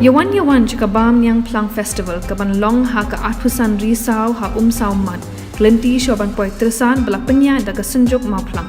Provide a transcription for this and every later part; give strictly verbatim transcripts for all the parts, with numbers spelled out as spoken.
Yawan yawan jaka Bam Niang Phlang Festival kaban long ha ka arphew san Risaw ha Umsaw Mat, ka lynti shuwa ban poi Tyrsan ba la pynïaid da ka Synjuk Mawphlang.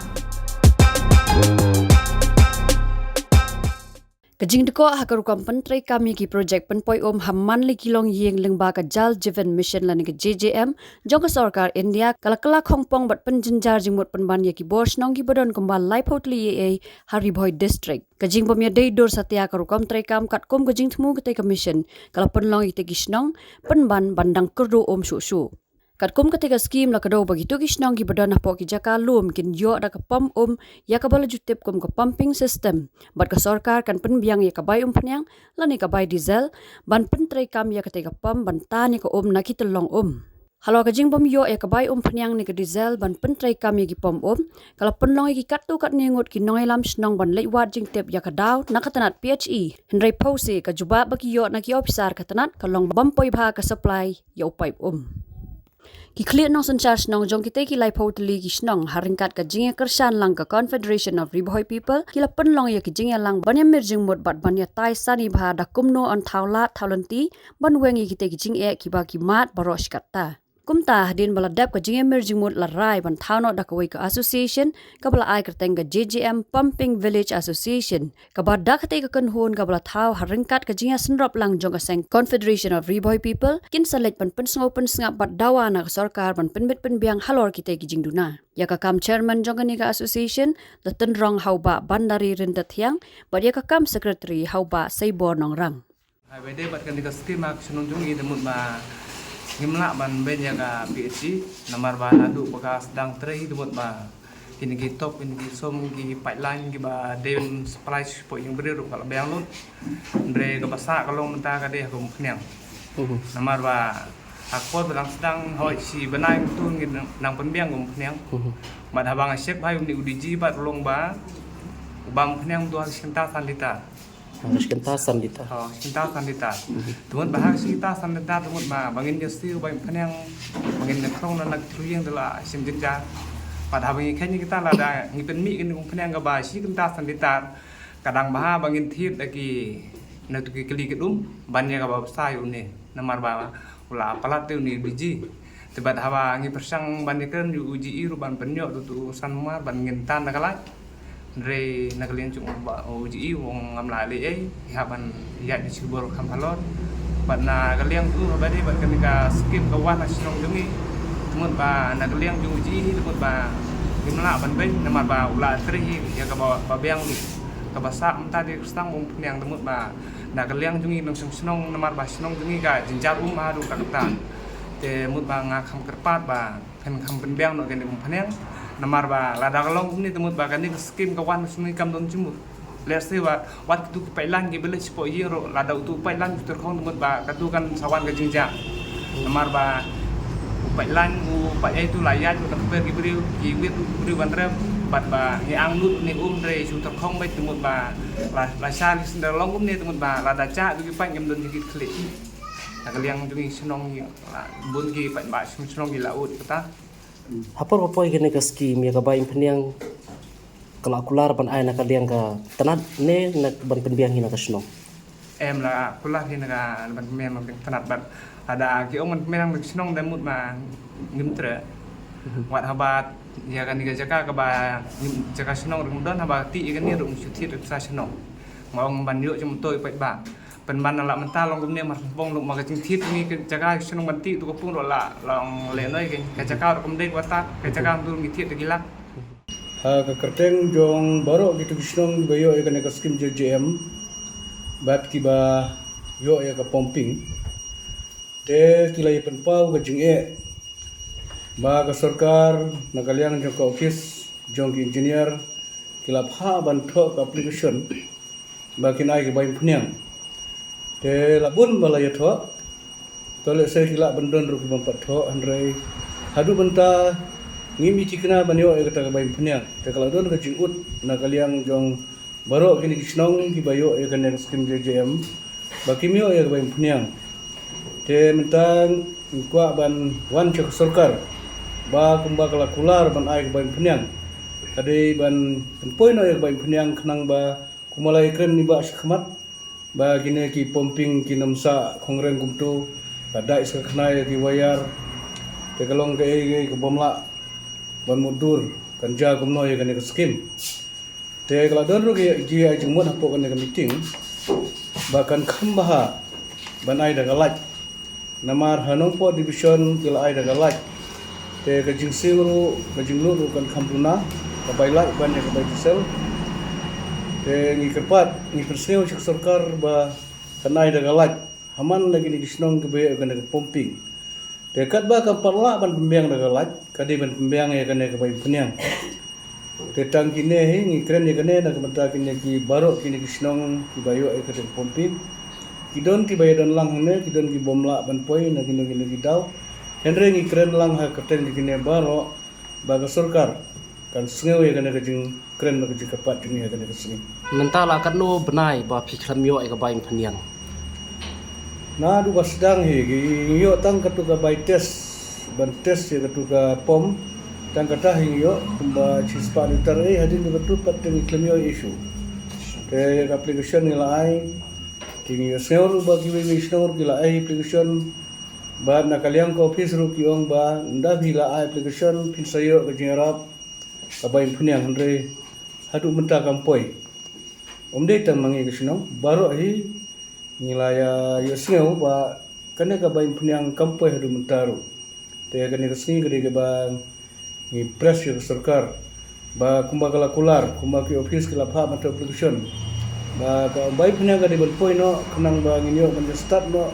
Ka jingdkoh ha ka rukom pyntreikam ïa ki projek pynpoi um ha man la ki longïing lyngba ka Jal Jeevan Mission lane ka J J M jong ka sorkar India ka la kylla khongpong bad pynjynjar jingmut pynban ïa ki bor shnong kiba don kumba laiphew tylli ïa ei ha Ri Bhoi District. Ka jingbym ïadei dur satia ka rukom treikam katkum ka jingthmu katei ka mission ka la pynlong ïa kitei ki shnong pynban ban dang kyrduh um shuh shuh. Katkum katei ka skim la kdew ba kito ki shnong kiba don hapoh ki jaka lum kin ïoh da ka pom um ïa kaba la ju tip kum ka pumping system bad ka sorkar kan pynbiang ïa ka bai umphniang lane ka bai diesel ban pyntreikam ïa katei ka pom ban tan ïa ka um na ki tyllong um. Halor ka jingbym ïoh ïa ka bai umphniang ne ka diesel ban pyntreikam ïa ki pom um, ka la pynlong ïa ki katto katne ngut ki nongïalam shnong ban leit wad jingtip ïa ka daw na ka tnat P H E. Hynrei phewse ka jubab ba ki ïoh na ki ophisar ka tnat ka long bym poi bha ka supply ïa u paip um. Ki khlieh nongsynshar shnong jong kitei ki laiphew tylli ki shnong ha ryngkat ka jingïakyrshan lang ka Confederation of Ri Bhoi People ki la pynlong ïa ki jingïalang ban ïamir jingmut bad ban ïatai sani bha da kumno yn thaw lad thaw lynti ban weng ïa kitei ki jingeh kiba ki mad baroh shi katta. Kumta hadien ba la dep ka jingïamir jingmut la rai ban thaw noh da kawei ka association kaba la ai kyrteng ka J J M Pumping Village Association, kaba da katei ka kynhun kaba la thaw ha ryngkat ka jingïasynrop lang jong ka seng Confederation of Ri Bhoi People kin sa leit ban pynsngew pynsngap bad dawa na ka sorkar ban pynbit pynbiang halor kitei ki jingduna. Ïa ka kam chairman jong kane ka association la tynrong ha u Bah Bandari Ryntathiang bad ïa ka kam secretary ha u Bah Seibor Nongrang. Hai ba dei bad kane ka skim ha ka shnong jong ngi, te mut ba ngim lah ban beiñ ïa ka P H E namar ba naduh ba ka sdang trei te mut ba kine ki top, kine ki sum, ki pipeline kiba dei ban supply sha pdeng ïing briew ruh ka la biang lut. Hynrei kaba sah ka long mynta ka dei ha ka umphniang. Namar ba ha ka por ba dang sdang hoi shi bnai mynta ngi nang pynbiang ka umphniang. Bad haba nga check bha ïa une u D G bad u long ba u bam umphniang tu ha shi kynta san litar. Ha shi kynta san litar. Oh, shi kynta san litar. Te mut ba ha shi kynta san litar te mut ba, ba ngin ïa siew bai umphniang, ba ngin ïa khrong na ki thliew ïing te la shim jynjar. Bad haba ngi kheiñ ïa kita lada ngi pynmih kane ka umphniang kaba shi kynta san litar, ka dang bha ba ngin thied da ki, na tu ki kali ka dum ban ïa kaba bsa ïa une. Namar ba u la palat te une u D G. Te bad haba ngi pyrshang ban ïakren ïa u G E ruh ban pynïoh tu tu san mar ban ngin tan da ka light. Hynrei na ka liang jong u G E u ong ngam lah leh ei, ïa ban ïaid da shibor kham halor. Bad na ka liang tu haba dei bad kane ka skim ka wan ha shnong jong ngi, te mut ba na ka liang jong u G E te mut ba ngim lah ban beiñ namar ba u la trei ïa kaba, ba biang lut. Kaba sah mynta dei ka sdang ba umphniang te mut ba na ka liang jong ngi nongshong shnong namar ba shnong jong ngi ka jynjar um haduh katta. Te mut ba nga kham kyrpad ba phin kham pynbiang noh kane ka umphniang namar ba lada ka long kumne te mut ba kane ka skim ka wan shnong kam don jingmut. Let's say ba wat katu ka pipeline kiba leit shapoh ïing ruh lada utu u pipeline u tyrkhong te mut ba katu kan sa wan ka jingjia. Namar ba u pipeline u pipe ïa tu la ïaid u da kper ki briew ki wit u briew ban rem bad ba ngi ang lut ne um hynrei shu tyrkhong beit te mut ba la, la shah li sendar long kumne te mut ba lada jah tu ki pipe ngim don ki khlieh. Na ka liang jong ngi shnong ngi la bun ki paidbah shnong ngi la ud kata. Ha por ba poi kane ka skim ïa ka bai umphniang ka la kular ban ai na ka liang ka tnat ne na ban pynbiang hi na ka shnong? Em, la kular hi na ka ban pynbiang na ka tnat bad lada ki ong ban pynbiang na ka shnong da mut ma ngim treh. Wat haba ïa kane ka jaka kaba ngim jaka shnong ruh ngim don haba ti ïa kane ruh ngim shu thied ruh sa shnong. Ma ong ban ïoh jingmyntoi paidbah. Pynban la mynta long kumne mar pong long ma ka jingthied ngi ka jaka shnong ban tih tu ka pung la long leh noi ka jaka ruh kam dei kwata ka jaka ndur ngi thied da ki lak. Ha ka kyrteng jong baroh kitu ki shnong kiba ïoh ïa kane ka skim J J M bad kiba ïoh ïa ka pumping te ki la ïa pynpaw ka jingeh ba ka sorkar na ka liang jong ka office jong ki engineer ki la phah ban thoh ka application ba kin ai ka bai umphniang. Te la bun ba la ïathoh. To lehse ki lah ban don ruh ki bym pat thoh hynrei haduh mynta ngim i thikna ban ïoh ïa kata ka bai umphniang. Te ka la don ka jingud na ka liang jong baroh kine ki shnong kiba ïoh ïa kane ka skim J J M ba kim ïoh ïa ka bai umphniang. Te mynta ngi kwah ban wan sha ka sorkar ba kumba ka la kular ban ai ka bai umphniang ka dei ban pynpoi noh ïa ka bai umphniang khnang ba kumba la ïakren ni ba shakhmat ba kine ki pumping kin ym sah khongreng kumto, ka dei sa ka khnai ki wire, te ka long kaei kaei ka bym lah ban mutdur, kan jia kumno ïa kane ka skim. Te ka la don ruh ki, ki ai jingmut hapoh kane ka meeting ba kan kham bha ban ai da ka light. Namar ha Nongpoh division ki la ai da ka light. Te ka jingsiew ruh, ka jinglut ruh kan kham duna, ka bai light ban ïa ka bai diesel. Te ngi kyrpad, ngi pynsngew sha ka sorkar ba kan ai da ka light ha man la kine ki shnong kiba ïoh ïa kane ka pumping. Te katba kam pat lah ban pynbiang da ka light, ka dei ban pynbiang ïa kane ka bai umphniang. Te tang kine hi ngi kren ïa kane na ka bynta kine ki baroh kine ki shnong kiba ïoh ïa kane ka pumping. Ki don kiba ïadon lang hangne, ki don ki bym lah ban poi na kine kine ki daw. Hynrei ngi kren lang ha ka kyrteng kine baroh ba ka sorkar kan sngew ïa kane ka jing kren bad ka jingkyrpad jong ngi ha kane ka sngi. Mynta la katno bnai ba phi khlem ïoh ïa ka bai umphniang? Naduh ba sdang hi ngi ïoh tang katu ka bai test, ban test ïa katu ka pom. Tang kata hi ngi ïoh kumba shispah litar, eh, hadien katu pat te ngi khlem ïoh issue. Te ïa ka application ngi la ai, te ngi ïohsngew ruh ba kiwei kiwei shnong ruh ki la ai application. Bad na ka liang ka office ruh ki ong ba ynda phi la ai application phin sa ïoh ka jingïarap ka bai umphniang, hynrei haduh mynta kam poi. Ym dei tang ma ngi ka shnong, baroh hi ngi la ïa, ïohsngew ba kane ka bai umphniang kam poi haduh mynta ruh. Te kane ka sngi ka dei kaba ngi press ïa ka sorkar ba kumba ka la kular, kumba ki office ki la phah mynta application ba ka bai umphniang ka dei ban poi noh, khnang ba ngin ïoh ban start noh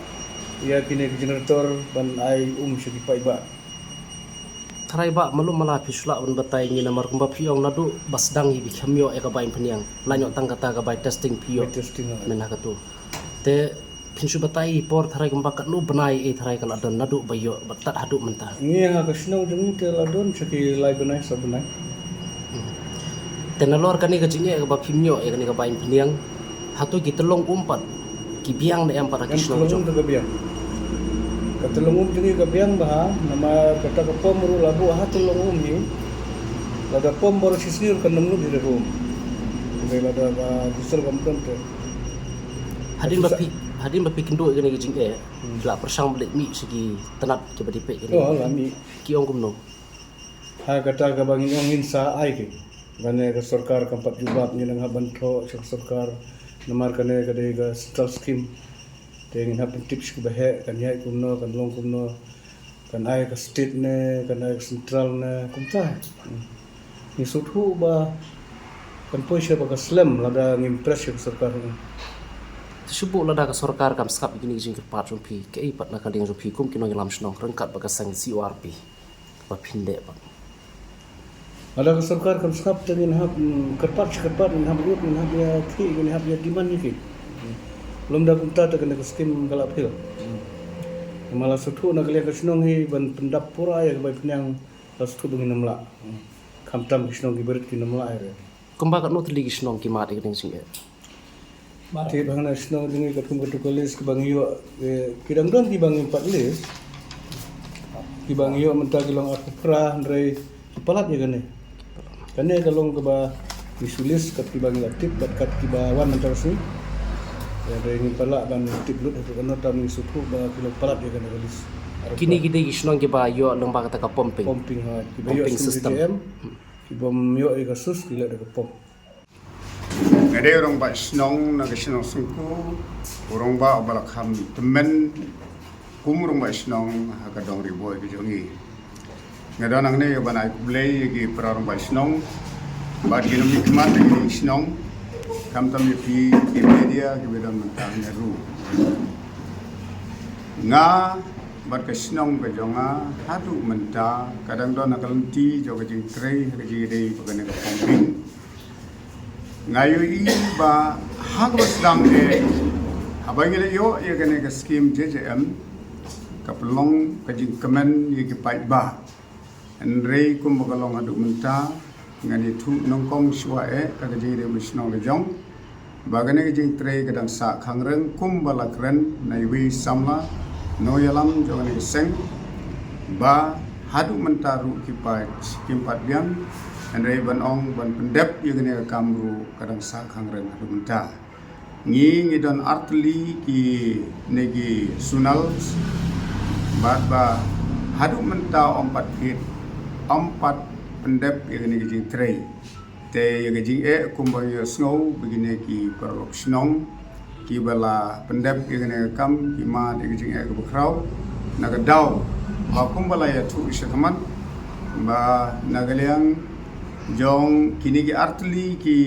ïa kine ki generator ban ai um sha ki paidbah. Tharai bah, malu mala phi shu lah ban batai ngi namar kumba phi ong naduh ba sdang hi phi khlem ïoh ïa ka bai umphniang. La ïoh tang kata ka bai testing phi ïoh. Bai testing, ha. Mynta katu. Te phin shu batai por tharai kumba katno bnai, eh, tharai ka la don naduh ba ïoh bad tad haduh mynta? Ngi ha ka shnong jong ngi te la don sha ki lai bnai, saw bnai. Hmm. Te nalor kane ka jingeh kaba phim ïoh ïa kane ka bai umphniang, hato ki tyllong um pat ki biang ne em pat ha ki shnong jong? Ka tyllong um te ka biang. Ka tyllong um jong ngi ka biang bha, namar kata ka pom ruh la buh ha tyllong um hi. Lada pom baroh shisngi ruh kan ym lut hi da ka um. Te lada ka diesel kam don te. Hadien ba phi, hadien ba phi kynduh ïa kane ka jingeh, hmm, la pyrshang ban leit mih sha ki tnat kiba dei peit kane? Oh, la mih. Ki ong kumno? Ha kata kaba ngin ong ngin sa ai ki. Lane ka sorkar kam pat jubab, ngin nang hap ban thoh sha ka sorkar. Namar kane ka dei ka central scheme. Te ngin hap ban tip sha kiba heh kan ïaid kumno, kan long kumno, kan ai ka state ne, kan ai ka central ne, kumta. Hmm. Ngi sngewthuh ba kan poi sha ba ka slem lada ngim press sha ka sorkar. Te shu buh lada ka sorkar kam sngap ïa kine ki jingkyrpad jong phi, kaei pat na ka liang jong phi kum ki nongïalam shnong ryngkat bad ka seng C O R P? Ba phin leh pat. Lada ka sorkar kam sngap te ngin hap, mm, kyrpad shi kyrpad, ngin hap lut, ngin hap ïa khih, ngin hap ïa demand ïa ki. Lymda kumta te kane ka skim ka la fail. Namar la sngewthuh na ka liang ka shnong hi ban pyndap pura ïa ka bai umphniang, la sngewthuh ba ngin ym lah. Khamtam ki shnong kiba rit kin ym lah ïa re. Kumba katno tylli ki shnong ki mad ïa kane ka jingeh? Te ba hana shnong jong ngi katkum katu ka list kiba ngi ïoh, eh, ki dang don kiba ngim pat list. Kiba ngi ïoh mynta ki long arphew phra, hynrei ki palat ïa kane. Kane ka long kaba ngi shu list kat kiba ngi la tip bad kat kiba wan mynta ka sngi. Hynrei ngim pat lah ban tip lut haduh katno, tang ngi sngewthuh ba ki long palat ïa kane ka list. Kine ki dei ki shnong kiba ïoh lyngba kata ka pumping. Pumping, ha, kiba ïoh pumping system. J J M, ki bym ïoh ïa ka source ki leh da ka pump. Nga dei u rangbah shnong na ka shnong Syngku, u rangbah uba la kham tymmen kum u rangbah shnong ha ka dong Ri Bhoi ka jong ngi. Nga don hangne ïa ban ai khublei ïa ki para rangbah shnong bad ki nongmihkhmat ïa ki shnong, khamtam ïa phi ki media kiba don mynta hangne ruh. Nga bad ka shnong ka jong nga haduh mynta ka dang don ha ka lynti jong ka jingtrei ha ka jingïadei bad kane ka pumping. Nga ïohi ba ha kaba sdang eh, haba ngi la ïoh ïa kane ka skim J J M, ka pynlong ka jingkmen ïa ki paidbah. Hynrei kumba ka long haduh mynta, ngan ïathuh nyngkong shuwa eh ha ka jingïadei bad shnong la jong ba kane ka jingtrei ka dang sah khangreng kumba la kren na iwei i samla nongïalam jong kane ka seng, ba haduh mynta ruh ki paid kim pat biang. Hynrei ban ong ban pyndep ïa kane ka kam ruh ka dang sah khangreng haduh mynta. Ngi ngi don artylli ki ne ki sunal bad ba haduh mynta ym pat kit ym pat pyndep ïa kane ka jingtrei. Te ïa ka jingeh kumba ïa sngew ba kine ki paralok shnong kiba la pyndep ïa kane ka kam ki mad ïa ka jingeh kaba khraw na ka daw ba kumba la ïathuh sha khmat ba na ka liang jong kine ki artylli ki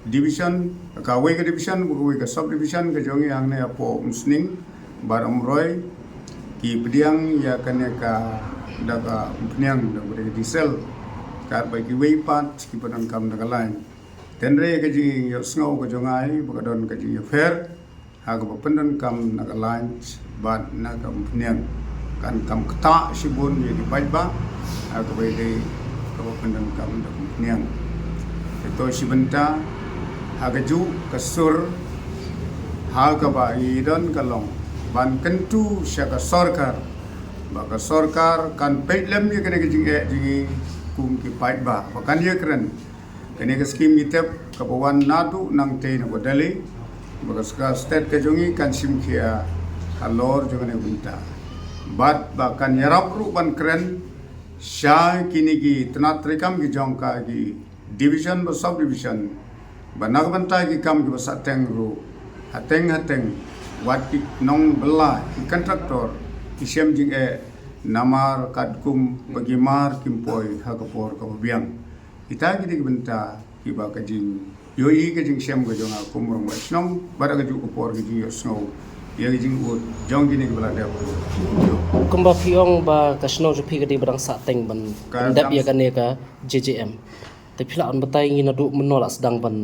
division, kawei ka division bad kawei ka sub division ka jong ngi hangne hapoh Umsning bad Umroi ki pdiang ïa kane ka da ka umphniang da ka diesel katba kiwei pat ki pyndonkam da ka lain. Hynrei ka jingïohsngew ka jong ngi ba ka don ka jingïapher ha kaba pyndonkam na ka lain bad na ka umphniang kan kam ktah shibun ïa ki paidbah ha kaba ïadei kaba pyndonkam da ka umphniang. Te to shi bynta ha kajuh ka sur ha kaba i don ka long ban kyntu sha ka sorkar ba ka sorkar kan peit lem ïa kane ka jingeh jong ngi kum ki paidbah ba kan ïakren. Kane ka skim ngi tip kaba wan naduh nangtei na ka Delhi ba ka state ka jong ngi kan shim khia halor jong kane ka bynta. Bad ba kan ïarap ruh ban kren sha kine ki tnat treikam ki jong ka ki division bad sub division ba na ka bynta ki kam kiba sahteng ruh hateng hateng wat ki nongbylla ki kontraktor ki shem jingeh namar katkum ba ki mar kim poi ha ka por kaba biang. Kita kine ki bynta kiba ka jingïohi ka jingshem ka jong nga kum u rangbah shnong bad ha kajuh ka por ka jingïohsngew ïa ka jingud jong kine kiba la dep. Kumba phi ong ba ka shnong jong phi ka dei ba dang sahteng ban pyndep ïa kane ka J J M. Te phi lah ban batai ngi naduh mynno la sdang ban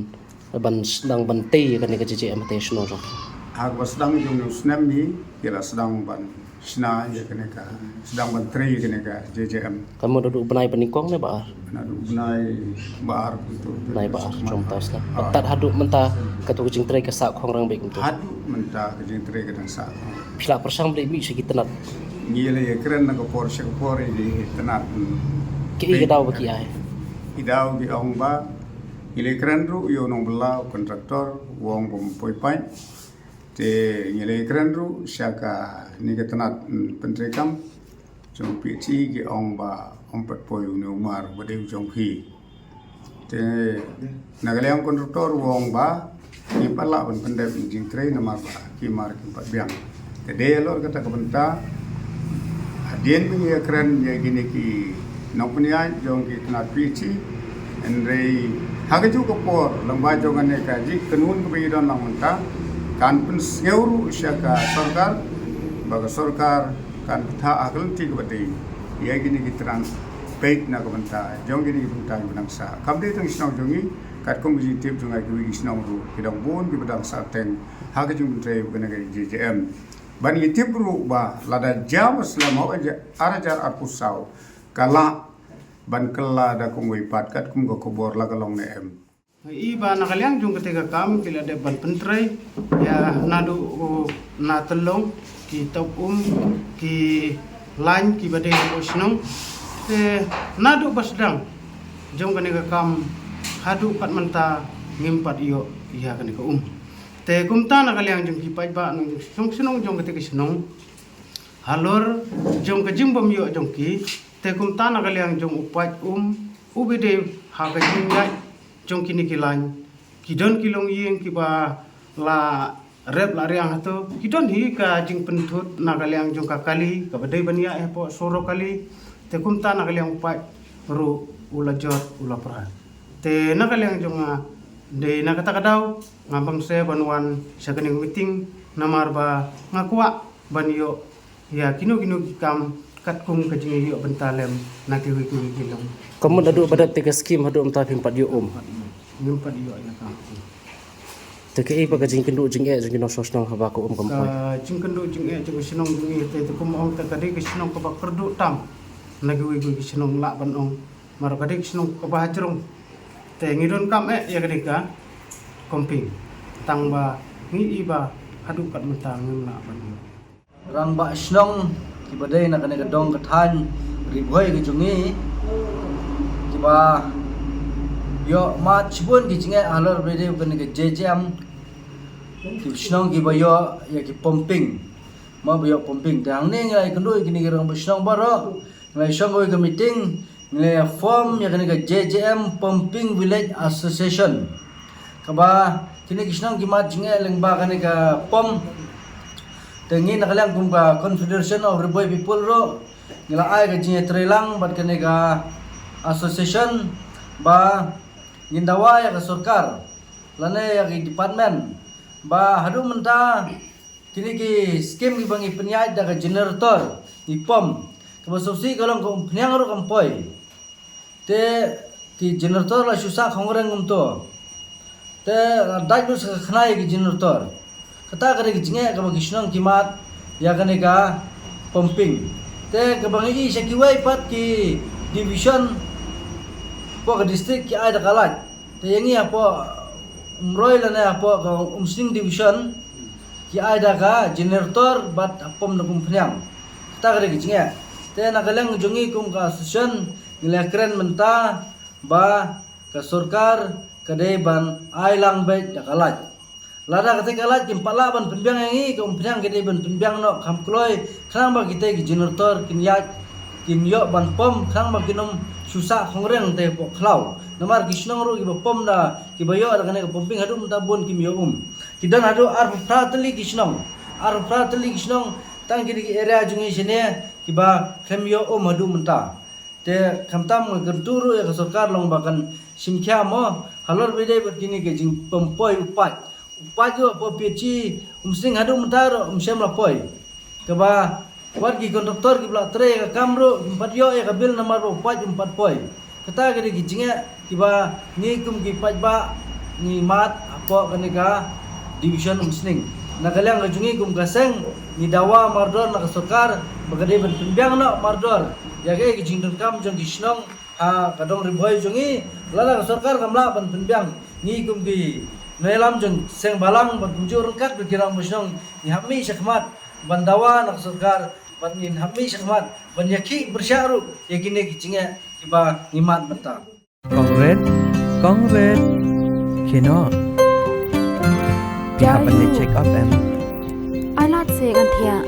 ban sdang ban tei ïa kane ka J J M te shnong jong phi. Ha kaba sdang jong u snem ni ki la sdang ban shna ïa kane ka sdang ban trei ïa kane ka J J M. Ka mut naduh bnai ba nyngkong ne ba ar? Naduh bnai ba ar kumto. Bnai ba ar jong mynta u snem. Tad haduh mynta kato ka jingtrei ka sah khong rangbah kumto. Haduh mynta ka jingtrei ka dang sah khong. Phi la pyrshang ban leit mih sha ki tnat? Ngi la ïakren na ka por sha ka por ïa ki tnat. Ki i ka daw ba ki ai? Ki daw ki ong ba ngi la ïakren ruh ïa u nongbylla u kontraktor u ong ba ym poi paid. Te ngi la ïakren ruh sha kane ka tnat pyntreikam jong P H E ki ong ba ym pat poi une u mar ba dei u jong phi. Te na ka liang kontraktor u ong ba kim pat lah ban pyndep ïa ka jingtrei namar ba ki mar kim pat biang. Te dei halor kata ka bynta hadien ba ngi ïakren ïa kine ki nongpynïaid jong ki tnat P H E. Hynrei ha kajuh ka por lyngba jong kane ka jingkynhun kaba ngi don lang mynta kan pynsngew ruh sha ka sorkar ba ka sorkar kan ktah ha ka lynti kaba dei ïa kine ki tnat peit na ka bynta jong kine ki bynta kiba dang sah. Kam dei tang shnong jong ngi, katkum ka jingtip jong nga kiwei ki shnong ruh ki dang bun kiba dang sahteng ha ka jingpyntrei ba kane ka J J M. Ban ngi tip ruh ba lada jia ba slem ha ar hajar arphew saw ka lah ban kylla da kumwei pat katkum ka khubor la ka long ne em. Ngi i ba na ka liang jong kata ka kam ki la dep ban pyntrei ïa naduh u na tyllong ki top um ki lain kiba dei hapoh shnong. Te naduh ba sdang jong kane ka kam haduh kat mynta ngim pat ïoh ïa kane ka um. Te kumta na ka liang jong ki paidbah nong jong shnong jong kata ka shnong halor jong ka jingbym ïoh jong ki. Te kumta na ka liang jong u paid um u ba dei ha ka jingïaid jong kine ki lain ki don ki longïing kiba la rep la riang hato ki don hi ka jingpynthut na ka liang jong ka kali kaba dei ban ïaid hapoh soro kali. Te kumta na ka liang u paid ruh u la jot u la pra. Te na ka liang jong nga dei na kata ka daw nga bang se ban wan sha kane ka meeting namar ba nga kwah ban ïoh ïa kino kino ki kam katkum ka jingïoh bynta lem na kiwei kiwei ki long. Ka mut naduh ba dep te ka skim haduh mynta phim pat ïoh um? Ngim pat ïoh ïa ka. Te kaei ba ka jingkynduh jingeh jong ki nongshong shnong haba ka um kam poi? Ka jingkynduh jingeh jong ka shnong jong ngi te te kum ong te ka dei ka shnong kaba kyrduh tam na kiwei kiwei ki shnong lah ban ong. Mar ka dei ka shnong kaba hajrong te ngi donkam eh ïa ka dei ka komping tang ba ngi i ba haduh kat mynta ngim lah ban ïoh. Rangbah shnong kiba dei na kane ka dong ka thaiñ Ri Bhoi ka jong ngi kiba ïoh mad shibun ki jingeh halor ba dei kane ka J J M. ki shnong kiba ïoh ïa ki pumping. Ma ba ïoh pumping. Te hangne ngi la ïakynduh ïa kine ki rangbah shnong baroh. Ngi la shong kawei ka meeting, ngi la form ïa kane ka J J M Pumping Village Association. Kaba kine ki shnong ki mad jingeh lyngba kane ka pump. Te ngi na ka liang kum ka Confederation of Ri Bhoi People ruh ngi la ai ka jingïatreilang bad kane ka association ba ngin dawa ïa ka sorkar lane ïa ki department ba haduh mynta kine ki skim kiba ngi pynïaid da ka generator ngi pump, kaba sngewsih ka long ka umphniang ruh kam poi. Te ki generator la shu sah khongreng kumto. Te la dait lut sa ka khnai ki generator. Kata ka dei ka jingeh kaba ki shnong ki mad ïa kane ka pumping. Te kaba ngi i sha kiwei pat ki division hapoh ka district ki ai da ka lait. Te ïa ngi hapoh Umroi lane hapoh ka Umsning division ki ai da ka generator bad pump na ka umphniang. Kata ka dei ka jingeh. Te na ka liang jong ngi kum ka association ngi la kren mynta ba ka sorkar ka dei ban ai lang beit da ka lait. Lada kata ka lait kim pat lah ban pynbiang ïa ngi, ka umphniang ka dei ban pynbiang noh kham kloi, khnang ba kita ki generator kin ïaid, kin ïoh ban pump, khnang ba kin ym shu sah khongreng te hapoh khlaw. Namar ki shnong ruh kiba pump da, kiba ïoh da kane ka pumping haduh mynta bun kim ïoh um. Ki don haduh arphew phra tylli ki shnong. Arphew phra tylli ki shnong, tang kine ki area jong ngi shane, kiba khlem ïoh um haduh mynta. Te khamtam nga kyntu ruh ïa ka sorkar long ba kan shim khia mo halor ba dei bad kine ki jingpympoi u paip. U paip ruh hapoh P H E Umsning haduh mynta ruh um shym la poi. Kaba wat ki contractor kiba la trei ïa ka kam ruh kim pat ïoh ïa ka bill namar ba u paip um pat poi. Kata ka dei ki jingeh kiba ngi kum ki paidbah ngi mad hapoh kane ka division Umsning. Na ka liang ka jong ngi kum ka seng ngi dawa mardor na ka sorkar ba ka dei ban pynbiang noh mardor ïa kaei ka jingdonkam jong ki shnong ha ka dong Ri Bhoi jong ngi. Lada ka sorkar kam lah ban pynbiang, ngi kum ki nongïalam jong seng balang bad kumjuh ryngkat bad ki rangbah shnong ngi hap mih shakhmat ban dawa na ka sorkar bad ngin hap mih shakhmat ban ïakhih pyrshah ruh ïa kine ki jingeh kiba ngi mad mynta. Kong Rit, Kong Rit. Kino? Phi hap ban leit check up em? Ai lad se ngan thiah.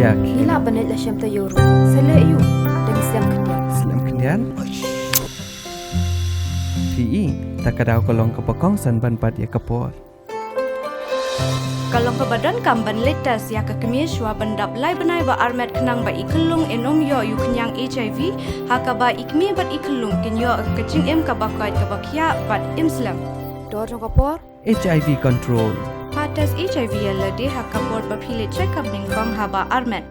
Ïa, ngi lah ban leit la shem taïew ruh. Sa leh aïu? Da ngi slem khyndiat. Slem khyndiat? Phi i, ta ka daw ka long kaba kongsan ban bat ïa ka por. Ka long kaba donkam ban leit test ïa ka kmie shuwa ban dap lai bnai ba armet khnang ba i khyllung in ym ïoh ïa u khñiang H I V, ha kaba i kmie bad i khyllung kin ïoh ka jingim kaba koit kaba khiah bad im slem. Dor jong ka por. H I V control. Pha test H I V ïa lade ha ka por ba phi leit check up nyngkong haba armet.